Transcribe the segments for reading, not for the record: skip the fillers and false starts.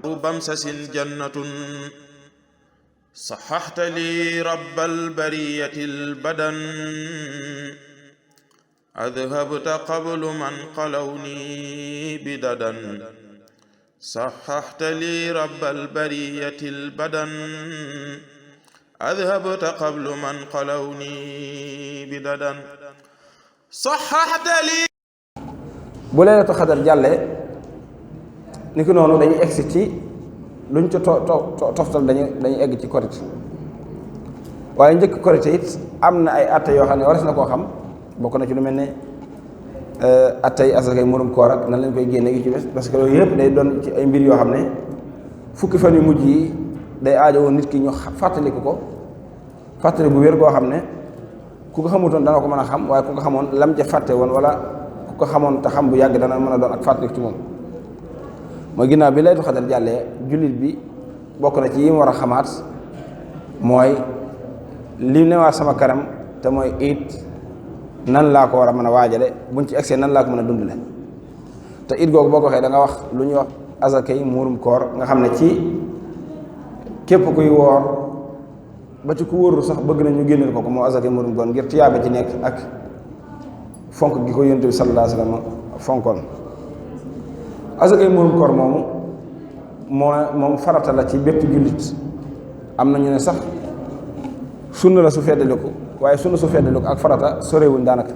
بمسس جنة صححت لي رب البرية البدن أذهبت قبل من قلوني بددا صححت لي رب البرية البدن أذهبت قبل من قلوني بددا صححت لي. bu laylatul xadar jàllee ni ki noonu dañuy egsi ci luñ ci toftal dañuy egg ci korite waaye njëkk korite it am na ay atte yoo xam ne waras na koo xam bokk na ci lu mel ne attey asakay murum koor ak nan lañ koy génne yu ci bes parce que loolu yëpp day doon ci ay mbir yoo xam ne fukki fan yu mujj yi day aajowoo nit ki ñu fàttaliku ko fàttali bu wér goo xam ne ku ko xamutoon dana ko mën a xam waaye ku ko xamoon lam ca fàtte woon wala ku ko xamoon te xam bu yàgg dana mën a doon ak fàttaliku ci moom mooy ginnaaw bi laylatul xadar jàllee jullit bi bokk na ci yi mu war a xamaat mooy li newaat sama kanam te mooy it nan laa ko war a mën a waajale buñ ci egsee nan laa ko mën a dundale te it googu boo ko waxee da nga wax lu ñuy wax azakay muurum koor nga xam ne ci képp kuy woor ba ci ku wóorul sax bëgg nañ ñu génneel ko moo azakay muurum koor ngir tiyaaba ci nekk ak fonk gi ko yonent bi sallallahu alayhi wa sallam fonkoon azakay muurum koor moomu moom farata la ci bépp jullit am na ñu ne sax sunna la su feddaliku waaye sunna su feddaliku ak farata sorewuñ daanaka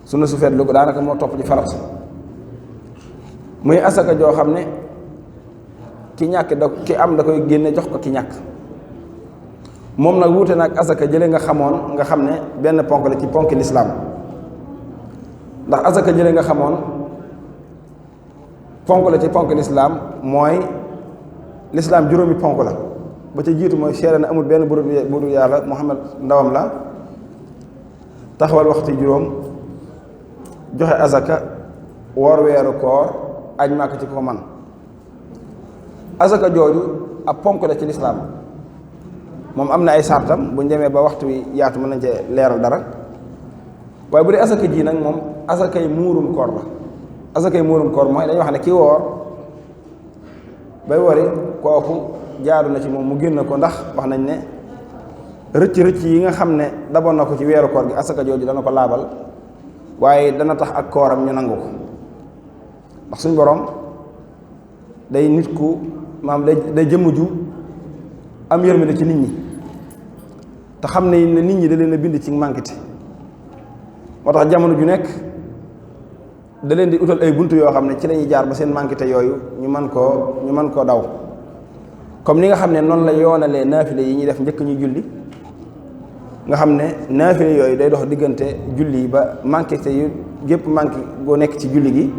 sunna su feddaliku daanaka moo topp ci farata muy asaka joo xam ne ki ñàkk ki am da koy génne jox ko ki ñàkk moom nag wuute nag asaka jële nga xam ne benn ponk la ci ponk lislaam ndax asaka jële nga xamoon ponk la ci ponk lislaam mooy lislaam juróomi ponk la ba ca jiitu mooy seere na amul benn buur yàlla Muhammad ndawam la taxawal waxtu juróom joxe azaka woor weeru koor aj màkk ci ko man azaka jooju ab ponk la ci lislaam moom am na ay sartam bu ñu demee ba waxtu wi yaatu mën nañ cee leeral dara waaye bu dee azaka ji nag moom azakay muurum koor la azakay muurum koor mooy dañuy wax ne kii woor bay wari kooku jaaru na ci moom mu génn ko ndax wax nañ ne rëcc yi nga xam ne daboon na ko ci weeru koor gi asaka jooju dana ko laabal waaye dana tax ak kooram ñu nangu ko ndax suñ borom day nit ku maam day jëmm ju am yërmande ci nit ñi te xam ne nit ñi da leen a bind ci mànkite moo tax jamono ju nekk da leen di utal ay buntu yoo xam ne ci lañuy jaar ba seen mànkite yooyu ñu mën koo daw comme ni nga xam ne noonu la yoonalee naafile yi ñuy def njëkk ñu julli nga xam ne naafile yooyu day dox diggante julli yi ba manqué te yu gépp manqué goo nekk ci julli gi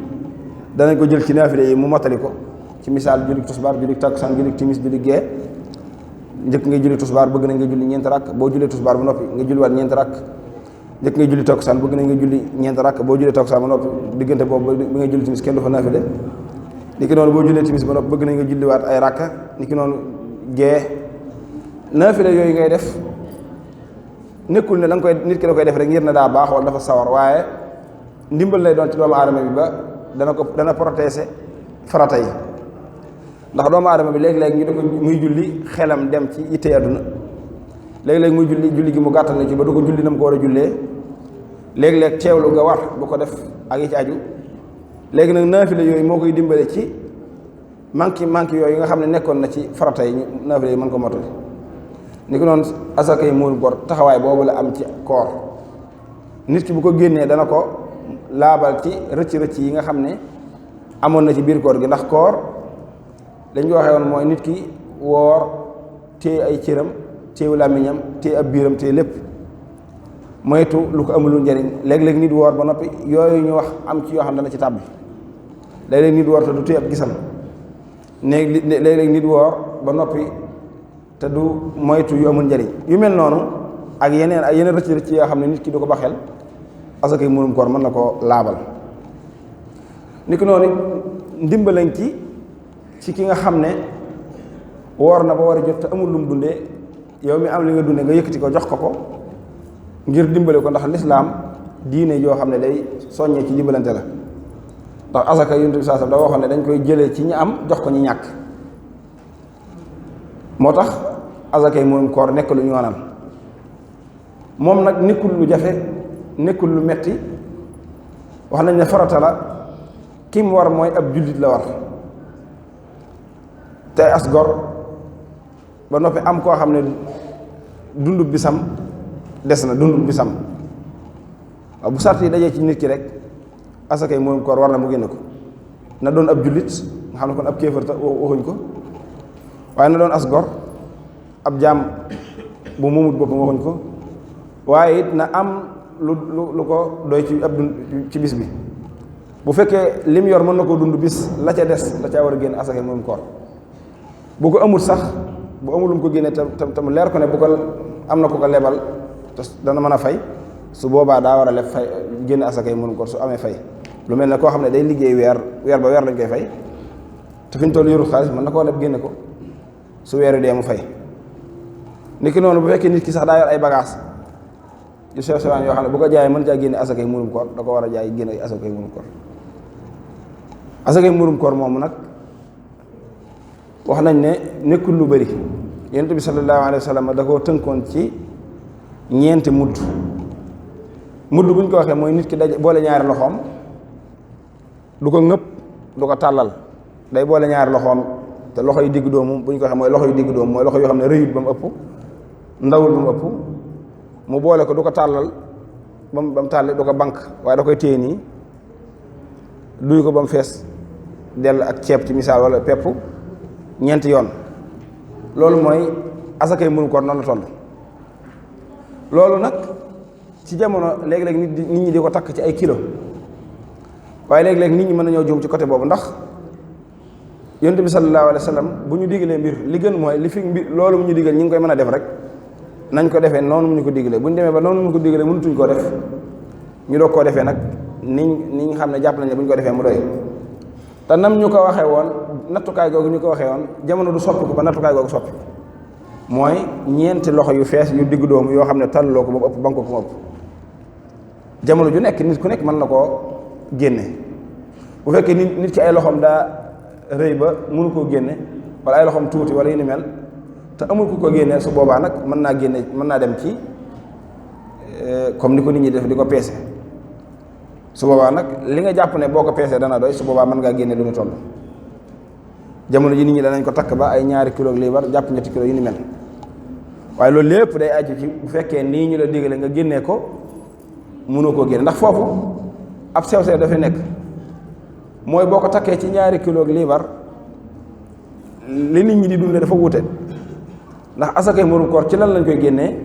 danañ ko jël ci naafile yi mu mottali ko ci misaal julli tusbaar julli takkusaan julli timis julli gee njëkk ngay julli tusbaar bëgg nañ nga julli ñeenti rakk boo jullee tusbaar ba noppi nga julliwaat ñeenti rakk njëkk ngay julli takkusaan bëgg nañ nga julli ñeenti rakk boo jullee takkusaan ba noppi diggante boobu bi nga julli timis kenn du fa naafile ni ki noonu boo jullee timis ba noppi bëgg nañ nga julliwaat ay rakka ni ki noonu gee naafile yooyu ngay def nekkul ne da nga koy nit ki da koy def rek ngir ne daa baax wala dafa sawar waaye ndimbal lay doon ci doomu aadama bi ba dana protéger farata yi ndax doomu aadama bi léeg-léeg ñu da ko muy julli xelam dem ci yitte àdduna léeg-léeg muy julli gi mu gàttal na ci ba du ko julli na mu ko war a jullee léeg-léeg teewlu nga war bu ko def ak yi ci aju léegi nag naafile yooyu moo koy dimbale ci manque yooyu nga xam ne nekkoon na ci farata yi naafile yi mën ko mottali ni ko noonu asaka yi muur bor taxawaay boobu la am ci koor nit ki bu ko génnee dana ko laabal ci rëcc yi nga xam ne amoon na ci biir koor gi ndax koor dañ ko waxee woon mooy nit ki woor téye ay cëram téye làmmiñam téye ab biiram téye lépp moytu lu ko amulul njëriñ léeg-léeg nit woor ba noppi yooyu ñu wax am ci yoo xam ne dana ci tàbbi léeg-léeg nit woor te du téye ab gisam léeg-léeg nit woor ba noppi te du moytu yu amul njëriñ yu mel noonu ak yeneen rëcc yoo xam ne nit ki du ko baxel asakay muurum koor mën na koo laabal ni ki noonu ndimbalañ ci ki nga xam ne woor na ba war a jot te amul lu mu dundee yow mi am li nga dundee nga yëkkati ko jox ko ngir dimbale ko ndax lislaam diine yoo xam ne day soññee ci dimbalante la ndax asaka Yonent bi sallallahu alayhi wasallam da waxoon ne dañ koy jëlee ci ñi am jox ko ñi ñàkk. moo tax asakay murum koor nekk lu ñu wanal moom nag nekkul lu jafe nekkul lu metti wax nañ ne farata la ki mu war mooy ab jullit la war te as gor ba noppi am koo xam ne dundub bisam des na dundub bisam waaw bu sart yi dajee ci nit ki rek asakay murum koor war na mu génne ko na doon ab jullit nga xam ne kon ab kéefër ta waxuñ ko waaye na doon as gor ab jaam bu moomut boppam waxuñ ko waaye it na am lu ko doy ci ab dund ci bis bi bu fekkee lim yor mën na koo dund bis la ca des la caa war a génn asakay murum koor bu ko amul sax bu amul lu mu ko génne tam leer ko ne bu ko am na ko ko lebal te dana mën a fay su boobaa daa war a leb fay génn asakay murum koor su amee fay lu mel ne koo xam ne day liggéey weer ba weer lañ koy fay te fi ñu toll yorul xaalis mën na koo leb génne ko su weeru dee mu fay niki noonu bu fekkee nit ki sax daa yor ay bagages yu sew sewaan yoo xam ne bu ko jaayee mën caa génne asakay murum koor da ko war a jaay génne asakay murum koor asakay murum koor moomu nag wax nañ ne nekkul lu bari Yonent bi sallallahu alayhi wa sallam da koo tënkoon ci ñeenti mudd bu ñu ko waxee mooy nit ki daj boole ñaari loxoom du ko ŋëpp du ko tàllal day boole ñaari loxoom te loxo yu digg doomu bu ñu ko waxee mooy loxo yu digg doomu mooy loxo yoo xam ne rëyut ba mu ëpp ndawul ba mu ëpp mu boole ko du ko tàllal ba mu tàlli du ko bank waaye da koy téye nii duy ko ba mu fees dell ak ceeb ci misaal wala pepp ñeenti yoon loolu mooy asakay murum koor noonu la toll loolu nag ci jamono léeg-léeg nit ñi di ko takk ci ay kilo waaye léeg-léeg nit ñi mën nañoo juum ci côté boobu ndax Yonent bi sallallahu alayhi wa sallam bu ñu digalee mbir li gën mooy li fi mbir loolu mu ñu digal ñi ngi koy mën a def rek nañ ko defee noonu mu ñu ko digalee bu ñu demee ba noonu mu ñu ko digalee mënutuñ koo def ñu doog koo defee nag ni nga xam ne jàpp nañ ne bu ñu ko defee mu doy te nam ñu ko waxee woon nattukaay googu ñu ko waxee woon jamono du soppiku ba nattukaay googu soppiku mooy ñeenti loxo yu fees yu digg doomu yoo xam ne tàlloo ko ba mu ëpp banko ko mu ëpp jamono ju nekk nit ku nekk mën na koo génne bu fekkee nit ki ay loxoom daa rëy ba mënu koo génne wala ay loxoom tuuti wala yu ni mel te amul ku ko génne su boobaa nag mën naa dem ci comme ni ko nit ñi def di ko peese su boobaa nag li nga jàpp ne boo ko peesee dana doy su boobaa mën ngaa génne lu ñu toll jamono ji nit ñi danañ ko takk ba ay ñaari kilo liibar jàpp ñetti kilo yu ni mel waaye loolu lépp day aju ci bu fekkee nii ñu la digale nga génnee ko mënoo koo génne ndax foofu ab sew-sew dafay nekk mooy boo ko takkee ci ñaari kilo liibar li nit ñi di dunde dafa wuute ndax asakay murum koor ci lan lañ koy génnee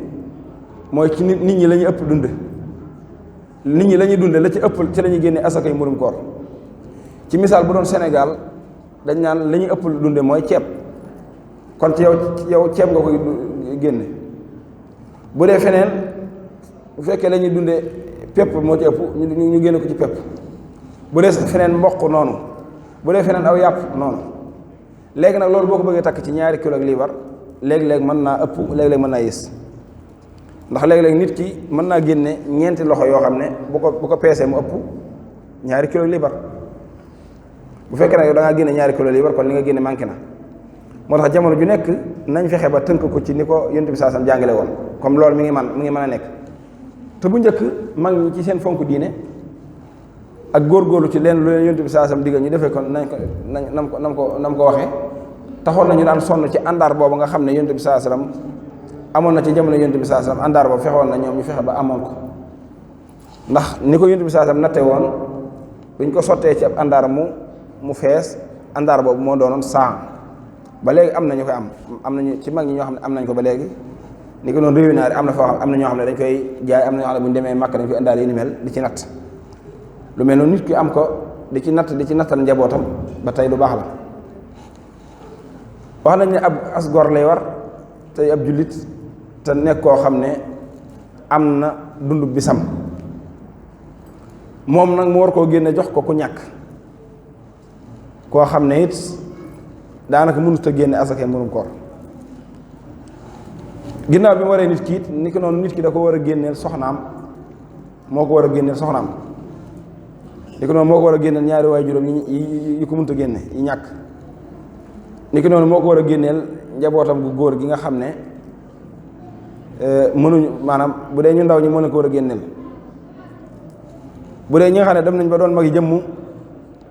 mooy ci nit ñi la ñuy ëpp dund nit ñi la ñuy dunde la ci ëpp ci la ñuy génnee asakay murum koor ci misaal bu doon Sénégal dañ naan la ñuy ëpp dunde mooy ceeb kon ci yow ceeb nga koy génne bu dee feneen bu fekkee la ñuy dunde pepp moo ci ëpp ñu génne ko ci pepp bu dee feneen mboq noonu bu dee feneen aw yàpp noonu léegi nag loolu boo ko bëggee takk ci ñaari kilo ak liibar léeg-léeg mën naa ëpp léeg-léeg mën naa yées ndax léeg-léeg nit ki mën naa génne ñeenti loxo yoo xam ne bu ko peesee mu ëpp ñaari kilo liibar bu fekkee nag yow da ngaa génne ñaari kilo liibar kon li nga génne manqué na moo tax jamono ju nekk nañ fexe ba tënk ko ci ni ko Yonent bi saasam jàngale woon comme loolu mi ngi mën a nekk te bu njëkk mag ñi ci seen fonk diine ak góorgóorlu ci leen lu leen Yonent bi saasam digal ñu defee ko nam ko waxee taxoon nañu daan sonn ci àndaar boobu nga xam ne Yonent bi saasam amoon na ci jamono Yonent bi saasam àndaar boobu fexoon na ñoom ñu fexe ba amoon ko ndax ni ko Yonent bi saasam natte woon buñ ko sottee ci ab àndaar mu fees àndaar boobu moo doonoon 100 ba léegi am na ñu koy am nañu ci mag ñi ñoo xam ne am nañ ko ba léegi ni ko noonu réewi naari am na foo xam am na ñoo xam ne dañ koy jaay am na ñoo xam ne bu ñu demee Màkka dañ koy indaale yi ni mel di ci natt lu mel noonu nit ki am ko di ci nattal njabootam ba tey lu baax la wax nañ ne ab as gor lay war tey ab jullit te nekk koo xam ne am na dund bisam moom nag mu war koo génne jox ko ku ñàkk koo xam ne it daanaka mënut a génne asakay murum koor ginnaaw bi mu waree nit ki it ni ko noonu nit ki da ko war a génneel soxnaam moo ko war a génneel soxnaam ni ko noonu moo ko war a génneel ñaari waay juróom yi ko mënta génne yi ñàkk ni ko noonu moo ko war a génneel njabootam gu góor gi nga xam ne mënuñu maanaam bu dee ñu ndaw ñi mën na ko war a génneel bu dee ñi nga xam ne dem nañ ba doon magi jëmm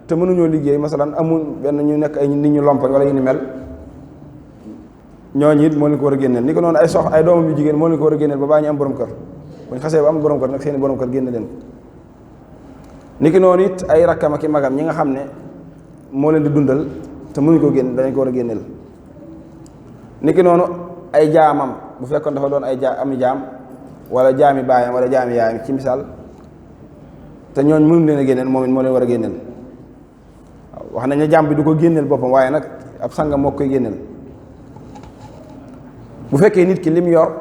te mënuñoo liggéey masalan amul benn ñu nekk ay nit ñu lompoñ wala yu ni mel ñooñu it moo leen ko war a génneel ni ko noonu ay doomam yu jigéen moo leen ko war a génneel ba baa ñu am borom kër buñ xasee ba am borom kër nag seeni borom kër génne leen ko ni ki noonu it ay rakkam ak i magam ñi nga xam ne moo leen di dundal te mënuñ ko génn dañ ko war a génneel ni ki noonu ay jaamam bu fekkoon dafa doon ay ami jaam wala jaami baayam wala jaami yaayam ci misaal te ñooñ mënuñ leen a génneel moom it moo leen war a génneel waaw wax nañ ne jaam bi du ko génneel boppam waaye nag ab sangam moo koy génneel bu fekkee nit ki lim yor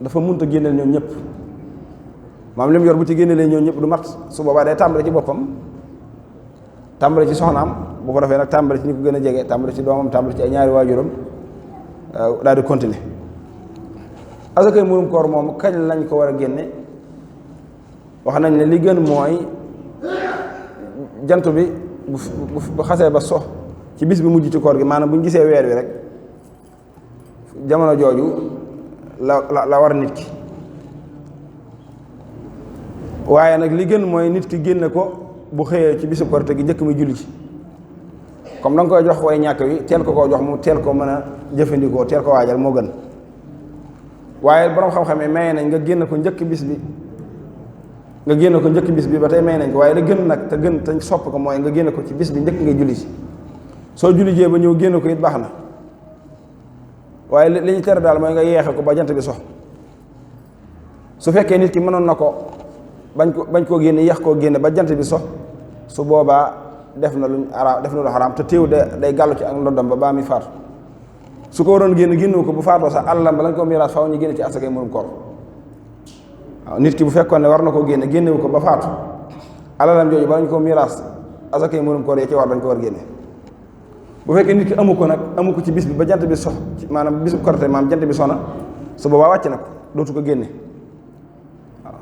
dafa mënut a génneel ñoom ñëpp maam lim yor bu ci génnelee ñoom ñëpp du mat su boobaa day tàmbale ci boppam tàmbale ci soxnaam bu ko defee nag tàmbale ci ñi ko gën a jege tàmbale ci doomam tàmbale ci ay ñaari waajuram daal di continuer asakay murum koor moom kañ lañ ko war a génne wax nañ ne li gën mooy jant bi bu xasee ba so ci bis bi mujj ci koor gi maanaam bu ñu gisee weer wi rek jamono jooju la war nit ki waaye nag li gën mooy nit ki génne ko bu xëyee ci bisu korite gi njëkk muy julli ci comme da nga koy jox way ñàkk wi teel ko koo jox mu teel ko mën a jëfandikoo teel ko waajal moo gën waaye borom xam-xam yi maye nañ nga génn ko njëkk bis bi ba tey may nañ ko waaye la gën nag te gën te sopp ko mooy nga génne ko ci bis bi njëkk ngay julli ci soo julli jee ba ñëw génne ko it baax na waaye li ñu tere daal mooy nga yeexe ko ba jant bi sox su fekkee nit ki mënoon na ko bañ koo génne yeex koo génne ba jant bi sox su boobaa def na lu xaraam te téew day gàllu ci ak ndoddam ba baa muy faatu su ko waroon génn ko bu faatoo sax àllam ba lañ ko miraas faw ñu génne ci asakay murum koor waaw nit ki bu fekkoon ne war na koo génnewu ko ba faatu alalam jooju ba lañ ko miraas asakay murum koor yi ci war dañ ko war génne bu fekkee nit ki amu ko ci bis bi ba jant bi sox maanaam bisu korite maanaam jant bi sona su boobaa wàcc na ko dootu ko génne waaw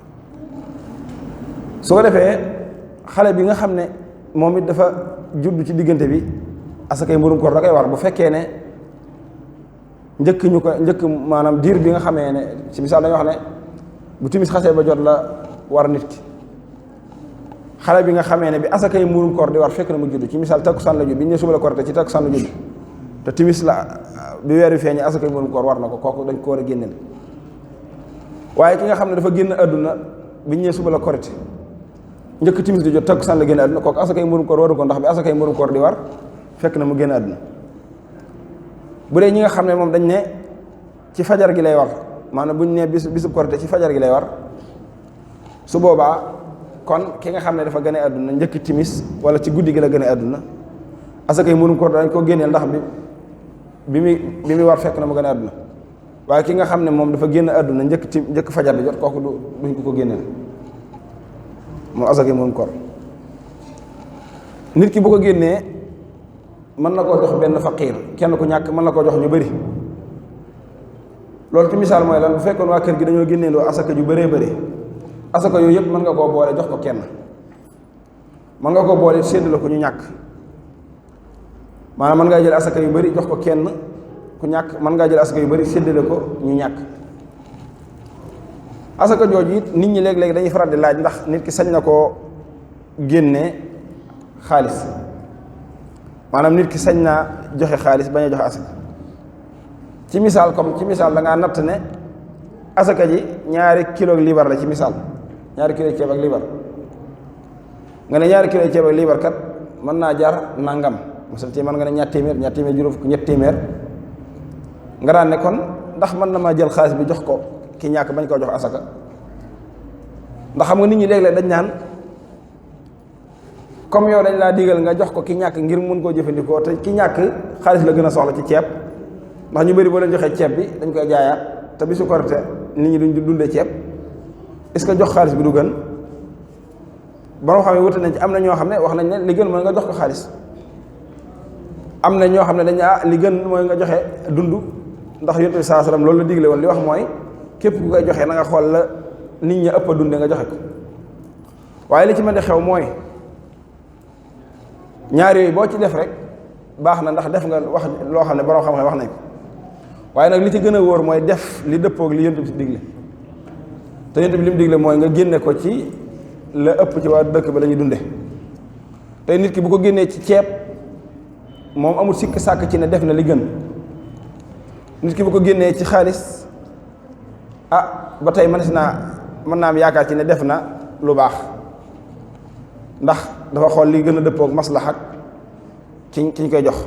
su ko defee xale bi nga xam ne moom it dafa judd ci diggante bi asakay murum koor da koy war bu fekkee ne njëkk maanaam diir bi nga xamee ne ci misaal dañuy wax ne bu timis xasee ba jot la war nit ki xale bi nga xamee ne bi asakay murum koor di war fekk na mu judd ci misaal takkusaan la judd bi ñu ne suba la korite ci takkusaan la judd te timis la bi weer wi feeñee asakay murum koor war na ko kooku dañ ko war a génneel waaye ki nga xam ne dafa génn àdduna bi ñu ne suba la korite njëkk timis di jot takkusaan la génn àdduna kooku asakay murum koor waru ko ndax bi asakay murum koor di war fekk na mu génn àdduna bu dee ñi nga xam ne moom dañ ne ci fajar gi lay war maanaam bu ñu nee bisub korite ci fajar gi lay war su boobaa kon ki nga xam ne dafa gën a àdduna njëkk timis wala ci guddi gi la gën a àdduna asakay murum koor dañ ko génneel ndax bi muy war fekk na mu gën a àdduna waaye ki nga xam ne moom dafa génn àdduna njëkk fajar di jot kooku duñ ko génneel moom asakay murum koor nit ki bu ko génnee mën na koo jox benn faqiir kenn ku ñàkk mën na koo jox ñu bëri loolu ci misaal mooy lan bu fekkoon waa kër gi dañoo génneendoo asaka ju bëree bëri asaka yooyu yëpp mën nga koo boole jox ko kenn mën nga koo boole séddale ko ñu ñàkk maanaam mën ngaa jël asaka yu bëri jox ko kenn ku ñàkk mën ngaa jël asaka yu bëri séddale ko ñu ñàkk asaka jooju it nit ñi léeg-léeg dañuy faral di laaj ndax nit ki sañ na koo génne xaalis maanaam nit ki sañ naa joxe xaalis bañ a joxe asaka ci misaal da ngaa natt ne asaka ji 2 kilo liibar la ci misaal 2 kilo ceeb ak liibar nga ne 2 kilo ceeb ak liibar kat mën naa jar nangam mosal ci mën nga ne ñaar téeméer juróom fukk ñett téeméer nga daan ne kon ndax mën na maa jël xaalis bi jox ko ki ñàkk bañ koo jox asaka ndax xam nga nit ñi léeg-léeg dañ naan comme yow dañ laa digal nga jox ko ki ñàkk ngir mun koo jëfandikoo te ki ñàkk xaalis la gën a soxla ci ceeb ndax ñu bëri boo leen joxee ceeb bi dañ koy jaayaat te bisu korite nit ñi duñ dundee ceeb est-ce que jox xaalis bi du gën borom xam ne wuute nañ ci am na ñoo xam ne wax nañ ne li gën mooy nga jox ko xaalis am na ñoo xam ne dañ li gën mooy nga joxe dund ndax Yonent bi sallallahu alayhi wasallam loolu la digle woon li wax mooy képp ku koy joxee na nga xool la nit ñi ëpp a dunde nga joxe ko waaye li ci mën di xew mooy ñaar yooyu boo ci def rek baax na ndax def nga wax loo xam ne borom xam-xam wax nañ ko waaye nag li ci gën a wóor mooy def li dëppoog li yonent bi digle te yonent bi li mu digle mooy nga génne ko ci la ëpp ci waa dëkk ba la ñuy dunde tey nit ki bu ko génnee ci ceeb moom amul sikk sàkk ci ne def na li gën nit ki bu ko génnee ci xaalis ba tey mën naa am yaakaar ci ne def na lu baax ndax dafa xool li gën a dëppoog maslaxa ki ñu koy jox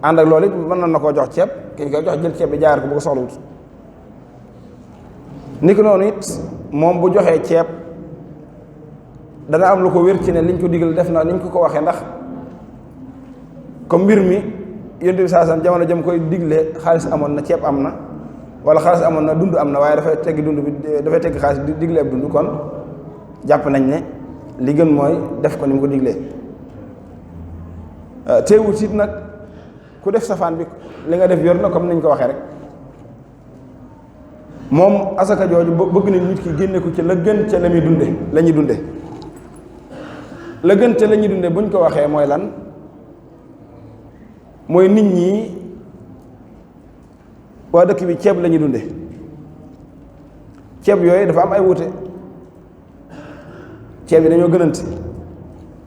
ànd ak loolu it mën na koo jox ceeb ki ñu koy jox jël ceeb bi jaayal ko bu ko soxla wut ni ko noonu it moom bu joxee ceeb dana am lu ko wér ci ne liñ ko digal def na niñ ko waxee ndax comme mbir mi yonent bi saa jamono jëm koy digle xaalis amoon na ceeb am na wala xaalis amoon na dund am na waaye dafay teggi dund bi dafay teggi xaalis digle ab dund kon jàpp nañ ne li gën mooy def ko ni mu ko diglee teewut it nag ku def safaan bi li nga def yor na comme niñ ko waxee rek moom asaka jooju bëgg na nit ki génne ko ci la gën ca la muy dunde la ñuy dunde la gën ca la ñuy dunde buñ ko waxee mooy lan mooy nit ñi waa dëkk bi ceeb la ñuy dunde ceeb yooyu dafa am ay wuute ceeb yi dañoo gënanti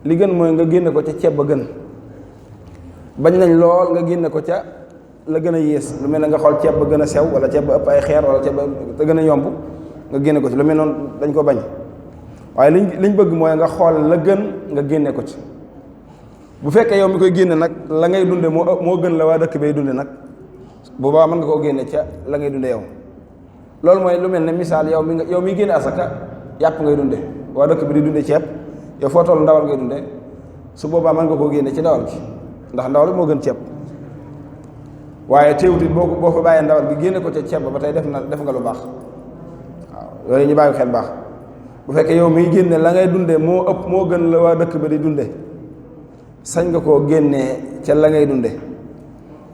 li gën mooy nga génne ko ca ceeb ba gën bañ nañ lool nga génne ko ca la gën a yées lu mel ne nga xool ceeb ba gën a sew wala ceeb ba ëpp ay xeer wala ceeb ba te gën a yomb nga génne ko ci lu mel noonu dañ ko bañ waaye liñ bëgg mooy nga xool la gën nga génne ko ci bu fekkee yow mi koy génne nag la ngay dunde moo gën la waa dëkk bay dunde nag bu boobaa mën nga koo génne ca la ngay dunde yow loolu mooy lu mel ne misaal yow mi génne asaka yàpp ngay dunde waa dëkk bi di dunde ceeb yow foo toll ndawal ngay dunde su boobaa mën nga koo génne ci ndawal gi ndax ndawal moo gën ceeb waaye teewutit boo fa bàyyee ndawal gi génne ko ca ceeb ba tey def nga lu baax waaw yooyu ñu bàyyi xel baax bu fekkee yow miy génne la ngay dunde moo gën la waa dëkk ba di dunde sañ nga koo génnee ca la ngay dunde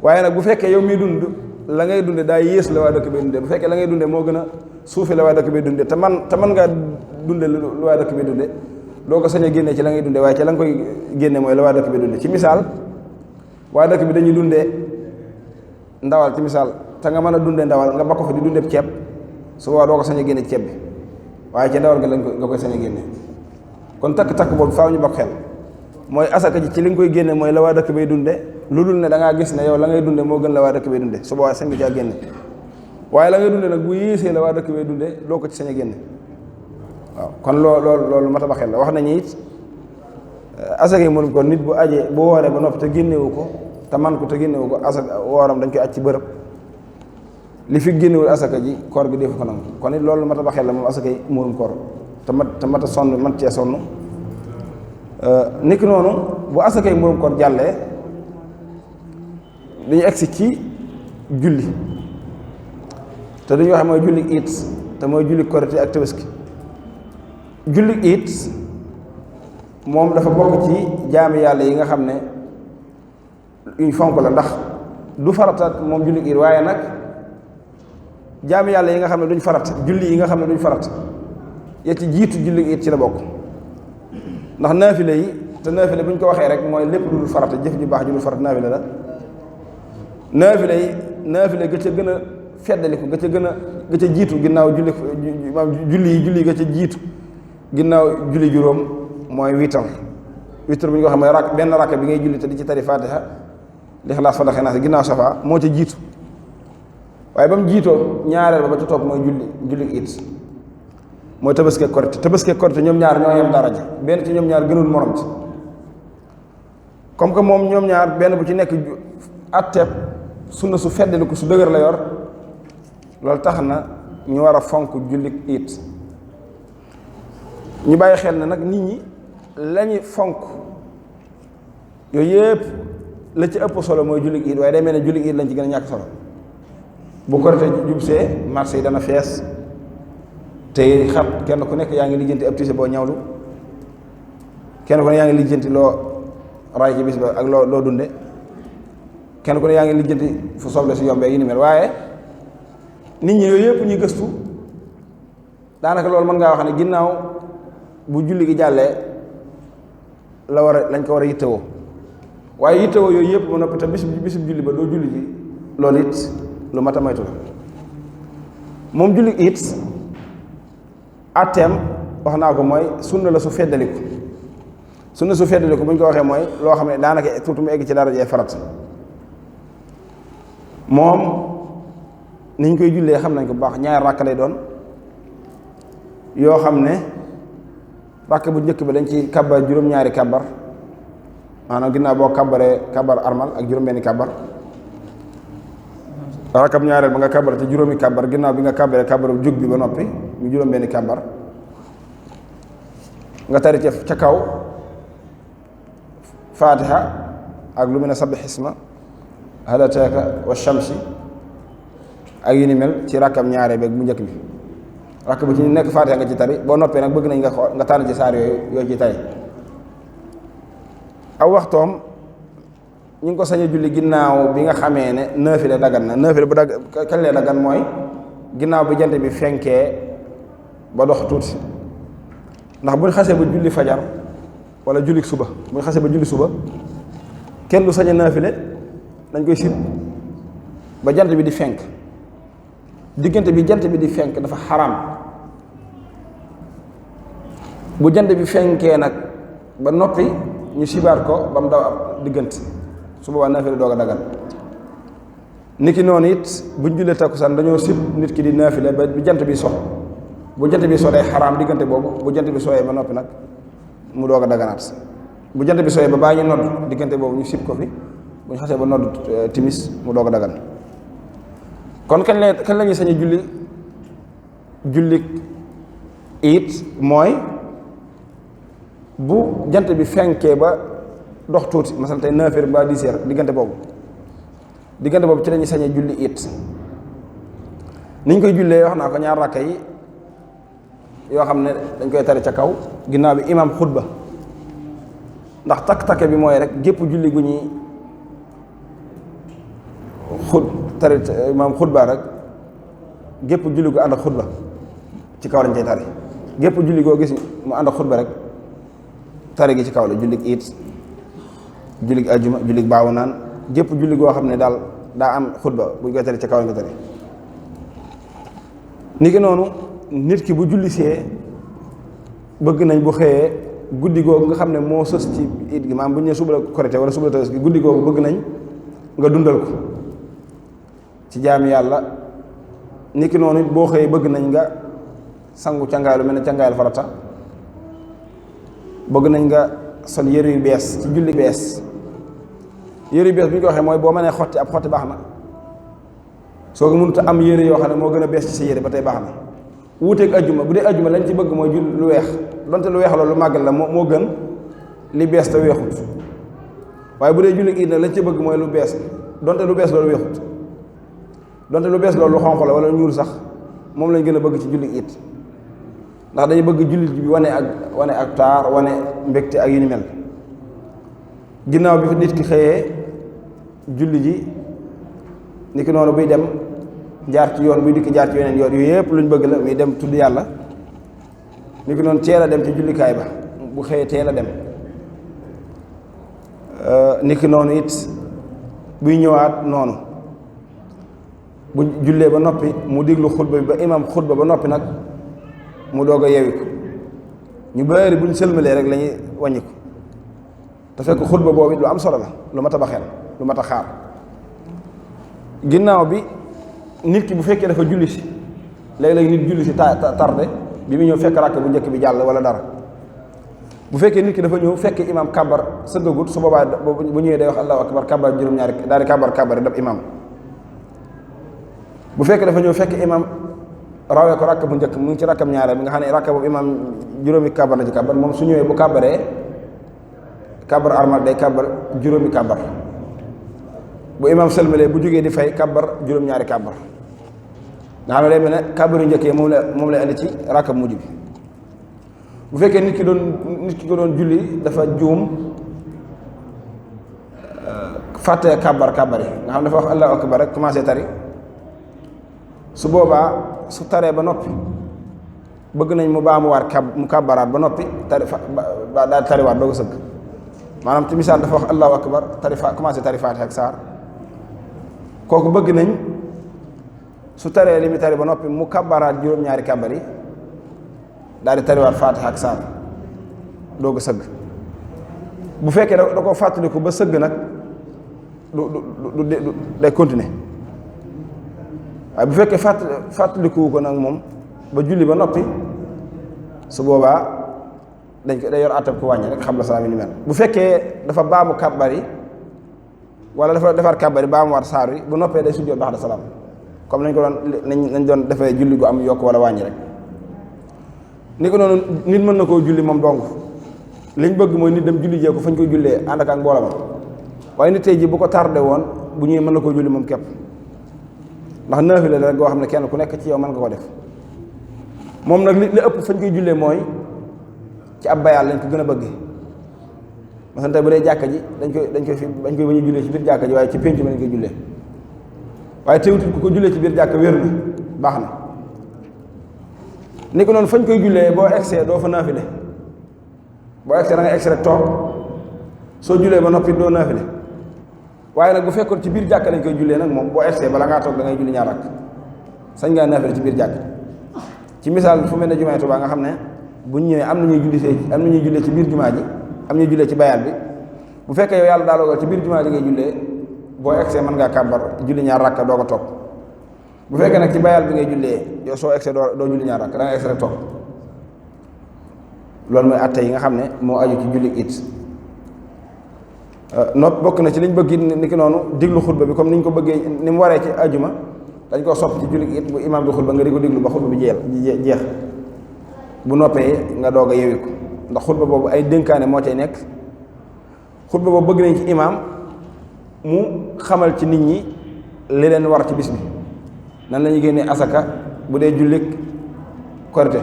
waaye nag bu fekkee yow miy dund la ngay dunde daa yées la waa dëkk bay dunde bu fekkee la ngay dunde moo gën a suufi la waa dëkk bay dunde te man ngaa dunde lu waa dëkk bay dunde doo ko sañ a génne ci la ngay dunde waaye ca la nga koy génne mooy la waa dëkk bay dunde ci misaal waa dëkk bi dañuy dunde ndawal ci misaal te nga mën a dunde ndawal nga ba ko fa di dunde ceeb su boobaa doo ko sañ a génne ci ceeb bi waaye ca ndawal nga koy sañ a génne kon takk-takk boobu faaw ñu bokk xel mooy asaka ji ci li nga koy génne mooy la waa dëkk bay dunde lu dul ne da ngaa gis ne yow la ngay dunde moo gën la waa dëkk bay dunde su boobaa sañ nga caa génne waaye la ngay dunde nag bu yéesee la waa dëkk bay dunde doo ko ci sañ a génne waaw kon loolu mat a ba xel la wax nañu it asaka yi mënum ko nit bu wooree ba noppi te génnewu ko te man ko te génnewu ko asaka wooram dañ koy aj ci bërëb li fi génnewul asaka ji koor gi defu ko nangu kon it loolu mat a ba xel la moom asaka yi mënum koor te mat a sonn mat cee sonn niki noonu bu asaka yi mënum koor jàllee dañu egsi ci julli te dañu wax mooy julli it te mooy julli korite ak tabaski julli it moom dafa bokk ci jaami yàlla yi nga xam ne yuñ fonk la ndax du farata moom julli it waaye nag jaami yàlla yi nga xam ne duñ farat julli yi nga xam ne duñ farat ya ci jiitu julli it ci la bokk ndax naafile yi te naafile bu ñu ko waxee rek mooy lépp lu dul farata jëf ju baax ju dul farat naafile la naafile ga ca gën a feddaliku ga ca jiitu ginnaaw julli ga ca jiitu ginnaaw julli juróom mooy witar bu ñu ko xam mooy benn rakk bi ngay julli te di ci tari fatiha lixlaas falax naas ginnaaw safa moo ca jiitu waaye ba mu jiitoo ñaareel ba ca topp mooy julli it mooy tabaski korite ñoom ñaar ñoo yem daraja benn ci ñoom ñaar gënul morom ci comme que moom ñoom ñaar benn bu ci nekk atteeb sunna su feddaliku su dëgër la yor loolu tax na ñu war a fonk julli it ñu bàyyi xel ne nag nit ñi lañu fonk yooyu yëpp la ci ëpp solo mooy julli it waaye day mel ne julli it lañ ci gën a ñàkk solo bu korite jubsee marché yi dana fees te xat kenn ku nekk yaa ngi lijjanti ab tise boo ñawlu kenn ku ne yaa ngi lijjanti loo ray ci bis ba ak loo dunde kenn ku ne yaa ngi lijjanti fu soble si yombee yi ni mel waaye nit ñi yooyu yëpp ñuy gëstu daanaka loolu mën ngaa wax ne ginnaaw bu julli gi jàllee lañ ko war a yittewoo waaye yittewoo yooyu yëpp ba noppi te bisub julli ba doo julli ji loolu it lu mat a moytu la moom julli it atteem wax naa ko mooy sunna la su feddaliku sunna su feddaliku bu ñu ko waxee mooy loo xam ne daanaka tuuti mu egg ci darajee farat moom niñ koy jullee xam nañ ko bu baax ñaari ràkk lay doon yoo xam ne ràkk bu njëkk bi dañ ci kàbbar juróom-ñaari kàbbar maanaam ginnaaw boo kàbbaree kàbbar armal ak juróom-benni kàbbar rakkab ñaareel ba nga kàbbar te juróomi kàbbar ginnaaw bi nga kàbbaree kàbbaru jóg bi ba noppi mu juróom-benni kàbbar nga tari ca kaw fatiha ak lu mel ne sabbih isma hal ataaka wa shamsi ak yu ni mel ci rakkab ñaareel beeg bu njëkk bi rakk bu ci nekk fatiha nga ci tari boo noppee nag bëgg nañ nga xool nga tànn ci saar yooyu ci tari aw waxtoom ñu ngi ko sañ a julli ginnaaw bi nga xamee ne naafila dagan na naafila bu kañ lee dagan mooy ginnaaw bi jant bi fenkee ba dox tuuti ndax buñ xasee ba julli fajar wala julli suba buñ xasee ba julli suba kenn du sañ a naafile dañ koy sib ba jant bi di fenk diggante bi jant bi di fenk dafa xaram bu jant bi fenkee nag ba noppi ñu sibaat ko ba mu daw ab diggante su boobaa naafile doog a dagan niki noonu it buñ jullee takkusaan dañoo sib nit ki di naafile ba bu jant bi so bu jant bi so day xaraam diggante boobu bu jant bi sooyee ba noppi nag mu doog a daganaat bu jant bi sooyee ba baa ñu nodd diggante boobu ñu sib ko fi bu ñu xasee ba nodd timis mu doog a dagan kon kañ la ñuy sañ a julli it mooy bu jant bi fenkee ba dox tuuti masal tey 9h ba 10h diggante boobu ci la ñuy sañ a julli it ni ñu koy jullee wax naa ko ñaar rakka yi yoo xam ne dañ koy tari ca kaw ginnaaw bi imam xutba ndax takk-takke bi mooy rek gépp julli gu ñuy tari imam xutba rek gépp julli gu ànd ak xutba ci kaw lañ cay tari gépp julli goo gis mu ànd ak xutba rek tari gi ci kaw la jullig it jullig ajjuma jullig baawu naan gépp julli goo xam ne daal daa am xutba bu ñu koy tari ci kaw lañ ko tari ni ki noonu nit ki bu julli see bëgg nañ bu xëyee guddi googu nga xam ne moo sës ci it gi maanaam bu ñu nee suba la korite wala suba la tabaski guddi googu bëgg nañ nga dundal ko ci jaami yàlla ni ki noonu it boo xëyee bëgg nañ nga sangu cangaay lu mel ne cangaayal farata bëgg nañ nga sol yëre yu bees ci julli bees yëre yu bees bu ñu ko waxee mooy boo mënee xotti ab xotti baax na soo ko mënut a am yëre yoo xam ne moo gën a bees ci sa yëre ba tey baax na wuuteeg ajjuma bu dee ajjuma lañ ci bëgg mooy jull lu weex donte lu weex loolu lu màggal la moo gën li bees te weexut waaye bu dee julli iid nag lañ ci bëgg mooy lu bees donte lu bees loolu weexut donte lu bees loolu lu xonq la wala ñuul sax moom lañ gën a bëgg ci julli iid ndax dañuy bëgg jullit bi wane ak taar wane mbégte ak yu ni mel ginnaaw bi fi nit ki xëyee julli ji ni ki noonu buy dem jaar ci yoon buy dikk jaar ci yeneen yoon yooyu yëpp luñ bëgg la muy dem tudd yàlla ni ki noonu teel a dem ci jullikaay ba bu xëyee teel a dem ni ki noonu it buy ñëwaat noonu bu jullee ba noppi mu diglu xutba bi ba imam xutba ba noppi nag mu doog a yewi ko ñu bari buñ sëlmalee rek la ñuy wàññi ko te fekk xutba boobu it lu am solo la lu mat a baxeel lu mat a xaar ginnaaw bi nit ki bu fekkee dafa julli si léeg-léeg nit julli si tardé bi mu ñëw fekk rakk bu njëkk bi jàll wala dara bu fekkee nit ki dafa ñëw fekk imam kabar sëggagut su boobaa bu ñëwee day wax allahu akbar kabar juróom-ñaari daal di kabar dab imam bu fekkee dafa ñëw fekk imam rawee ko rakk bu njëkk mu ngi ci rakkam ñaareel bi nga xam ne rakk boobu imam juróomi kabar la ci kabar moom su ñëwee bu kabaree kabar armal day kabar juróomi kabar bu imam sëlmalee bu jógee di fay kabar juróom-ñaari kabar nga xam ne day mel ne kabar yu njëkkee moom lay andi ci rakk bu mujj bi bu fekkee nit ki ko doon julli dafa juum fàtte kabar yi nga xam ne dafa wax allahu akbar rek commencé tari su boobaa su taree ba noppi bëgg nañ mu baamuwaat mu kàbbaraat ba noppi daal tariwaat doo ko sëgg maanaam ci misaal dafa wax allahu akbar commencé tari faatiha ak saar kooku bëgg nañ su taree li mu tari ba noppi mu kabbaraat juróom-ñaari kàbbar yi daal di tariwaat faatiha ak saar doog a sëgg. bu fekkee da ko fàttaliku ba sëgg nag du day continuer waaye bu fekkee fàttalikuwu ko nag moom ba julli ba noppi su boobaa day yor àttab ko wàññi rek xam la salaam yi ni mel. bu fekkee dafa baamu kàbbar yi wala dafa defar kàbbar yi baamu war saar yi bu noppee day sujjóot ba'da salaam comme nañ doon defee julli gu am yokk wala wàññi rek. ni ko noonu nit mën na koo julli moom dong liñ bëgg mooy nit dem julli jee ko fañ koy jullee ànd ak mbooloo ma waaye nit tey ji bu ko tardé woon bu ñëwee mën na koo julli moom képp ndax naafila la rek goo xam ne kenn ku nekk ci yow mën nga ko def moom nag li ëpp fañ koy jullee mooy ci ab bayaal lañ ko gën a bëgg. masan tey bu dee jàkka ji dañ koy bañ a jullee ci biir jàkka ji waaye ci pénc ma lañ koy jullee waaye teewutul ku ko jullee ci biir jàkka wér na baax na. ni ko noonu fañ koy jullee boo egsee doo fa naafile boo egsee da nga egsi rek toog soo jullee ba noppi doo naafile waaye nag bu fekkoon ci biir jàkka lañ koy jullee nag moom boo egsee bala ngaa toog da ngay julli ñaar rakk sañ ngaa naafile ci biir jàkk. ci misaal fu mel ne jumaay Tuubaa nga xam ne buñ ñëwee am na ñuy jullee ci biir jumaa ji am ñuy jullee ci bayaal bi bu fekkee yow yàlla daa dogal ci biir jumaa ji ngay jullee boo egsee mën ngaa kàbbar julli ñaar rakk doo ko toog. bu fekkee nag ci bayaal bi ngay jullee yow soo egsee doo julli ñaar rakk da nga egsi rek toog loolu mooy atte yi nga xam ne moo aju ci julli it. bokk na ci liñ bëgg ni ki noonu diglu xutba bi comme niñ ko bëggee ni mu waree ci ajuma dañ koo sopp ci julli it bu imaam bi xutba nga di ko diglu ba xutba bi jeex bu noppee nga doog a yewi ko ndax xutba boobu ay dénkaane moo cay nekk. xutba boobu bëgg nañ ci imaam mu xamal ci nit ñi li leen war ci bis bi nan la ñuy génnee asaka bu dee jullik korite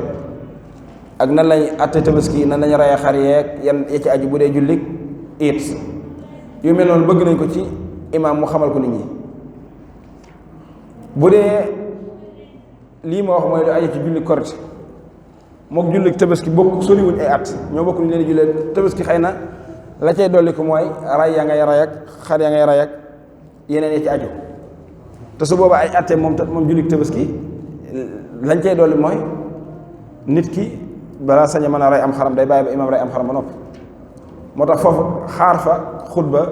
ak nan lañ atte tabaski nan lañ rey xar yeeg yan ya ci aju bu dee jullik it yu mel noonu bëgg nañ ko ci imaam mu xamal ko nit ñi. bu dee lii ma wax mooy lu aju ci jullik korite mook jullik tabaski bokk soriwuñ ay at ñoo bokk ñu leen jullee tabaski xëy na la cay dolli ko mooy ray ya ngay ray ak xar ya ngay ray ak yeneen ya ci aju te su boobaa ay atte moom jullit tabaski lañ cey dolli mooy nit ki balaa sañ a mën a rey am xaram day bàyyi ba imaam rey am xaram ba noppi moo tax foofu xaar fa xutba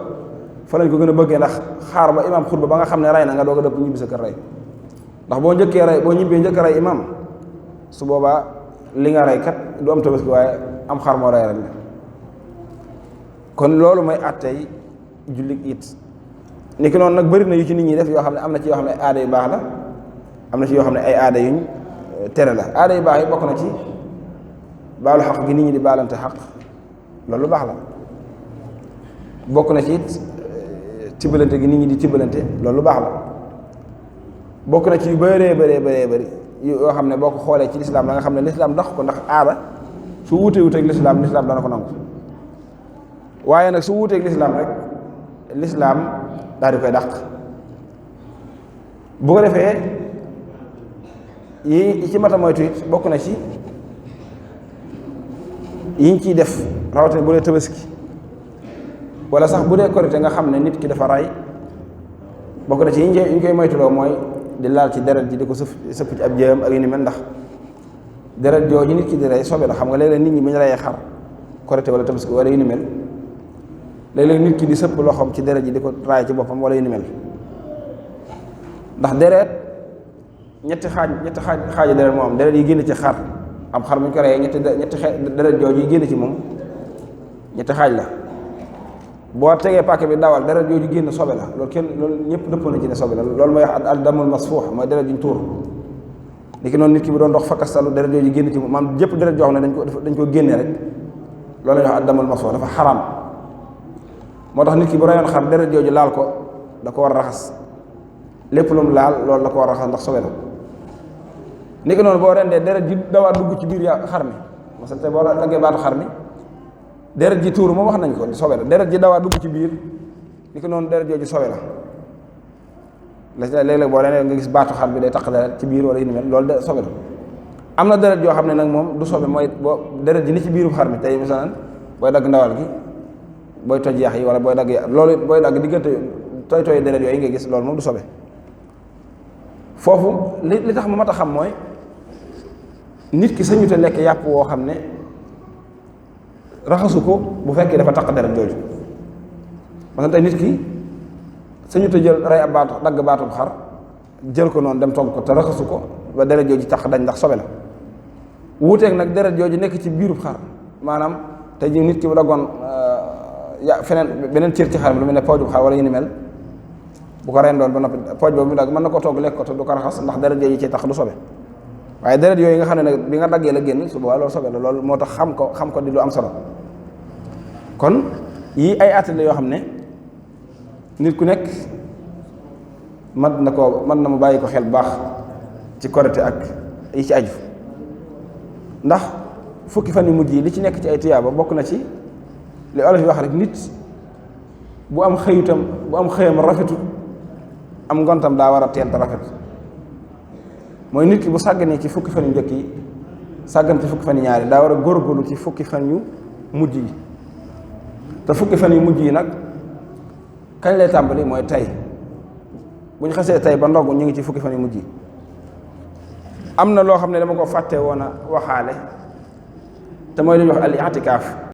fa lañ ko gën a bëggee ndax xaar ba imaam xutba ba nga xam ne rey na nga doog a dëpp ñibbi sa kër rey ndax boo ñibbee njëkk rey imaam su boobaa li nga rey kat du am tabaski waaye am xar moo rey rek kon loolu mooy attey jullit it. ni ki noonu nag bëri na yu ci nit ñi def yoo xam ne am na ci yoo xam ne ay aada yu baax la am na ci yoo xam ne ay aada yuñ tere la aada yu baax yi bokk na ci baalu xaq gi nit ñi di baalante xaq loolu lu baax la bokk na ci it tibbalante gi nit ñi di tibbalante loolu lu baax la bokk na ci yu bëree bëri yoo xam ne boo ko xoolee ci lislaam da nga xam ne lislaam dox ko ndax aada su wuutee wuuteeg lislaam dana ko nangu waaye nag su wuuteeg lislaam rek lislaam daal di koy dàq bu ko defee yi ci mata moytu it bokk na ci yiñ ciy def rawatina bu dee tabaski wala sax bu dee korite nga xam ne nit ki dafa ray bokk na ci yiñ koy moytuloo mooy di laal ci deret ji di ko sëpp ci ab jëm ak yu ni mel ndax deret jooju nit ki di rey sobe la xam nga léeg-léeg nit ñi bu ñu reyee xar korite wala tabaski wala yu ni mel léeg-léeg nit ki di sëpp loxoom ci deret ji di ko raay ci boppam wala yu ni mel ndax deret ñetti xaaji deret moo am deret yi génn ci xar am xar bu ñu ko reyee ñetti deret jooju yi génn ci moom ñetti xaaj la boo tegee paquet bi dawal deret jooju génn sobe la loolu ñëpp dëppoo na ci ne sobe la loolu mooy al damul masfuux mooy deret juñ tuur ni ki noonu nit ki bu doon dox fakkastalu deret jooju génn ci moom maanaam jëpp deret joo xam ne dañ ko génnee rek loolu la ñuy wax al damul masfuux dafa xaraam moo tax nit ki bu reyoon xar deret jooju laal ko da ko war a raxas lépp lu mu laal loolu da ko war a raxas ndax sobe la ni ki noonu boo rendee deret ji dawaa dugg ci biir xar mi masal te boo daggee baatu xar mi deret ji tuuru moom wax nañ ko sobe la deret ji dawaa dugg ci biir ni ki noonu deret jooju sobe la léeg-léeg boo rendee nga gis baatu xar bi day taq deret ci biir wala yu ni mel loolu de sobe la am na deret joo xam ne nag moom du sobe mooy boo deret ji ni ci biiru xar mi tey misalan booy dagg ndawal gi booy toj yax yi wala booy dagg loolu booy dagg diggante tooy deret yooyu nga gis loolu moom du sobe foofu li tax mu mat a xam mooy nit ki sañu te lekk yàpp woo xam ne raxasu ko bu fekkee dafa taq deret jooju parce que tey nit ki sañu te jël rey ab baatu dagg baatub xar jël ko noonu dem togg ko te raxasu ko ba deret jooju taq dañ ndax sobe la wuuteeg nag deret jooju nekk ci biirub xar maanaam tey ji nit ki bu daggoon feneen beneen cër ci xar lu mel ne poojub xar wala ñu ni mel bu ko rendoon ba noppi pooj boobu mu dagg mën na ko togg lekk ko te du ko raxas ndax deret jooju ci tax du sobe waaye deret yooyu nga xam ne nag bi nga daggee la génn su boobaa loolu sobe la loolu moo tax xam ko di lu am solo kon yii ay àtte la yoo xam ne nit ku nekk mën na mu bàyyi ko xel bu baax ci korite ak yi ci aju ndax fukki fan yu mujj yi li ci nekk ci ay tiyaaba bokk na ci li olof yi wax rek nit bu am xëyam rafetut am ngontam daa war a teel te rafet mooy nit ki bu sàgganee ci fukki fan yu njëkk yi sàggan ci fukki fan yu ñaari daa war a góorgóorlu ci fukki fan yu mujj yi te fukki fan yu mujj yi nag kañ lay tàmbali mooy tey bu ñu xasee tey ba ndogu ñu ngi ci fukki fan yu mujj yi am na loo xam ne dama ko fàtte woon a waxaale te mooy li ñuy wax al i'tikaaf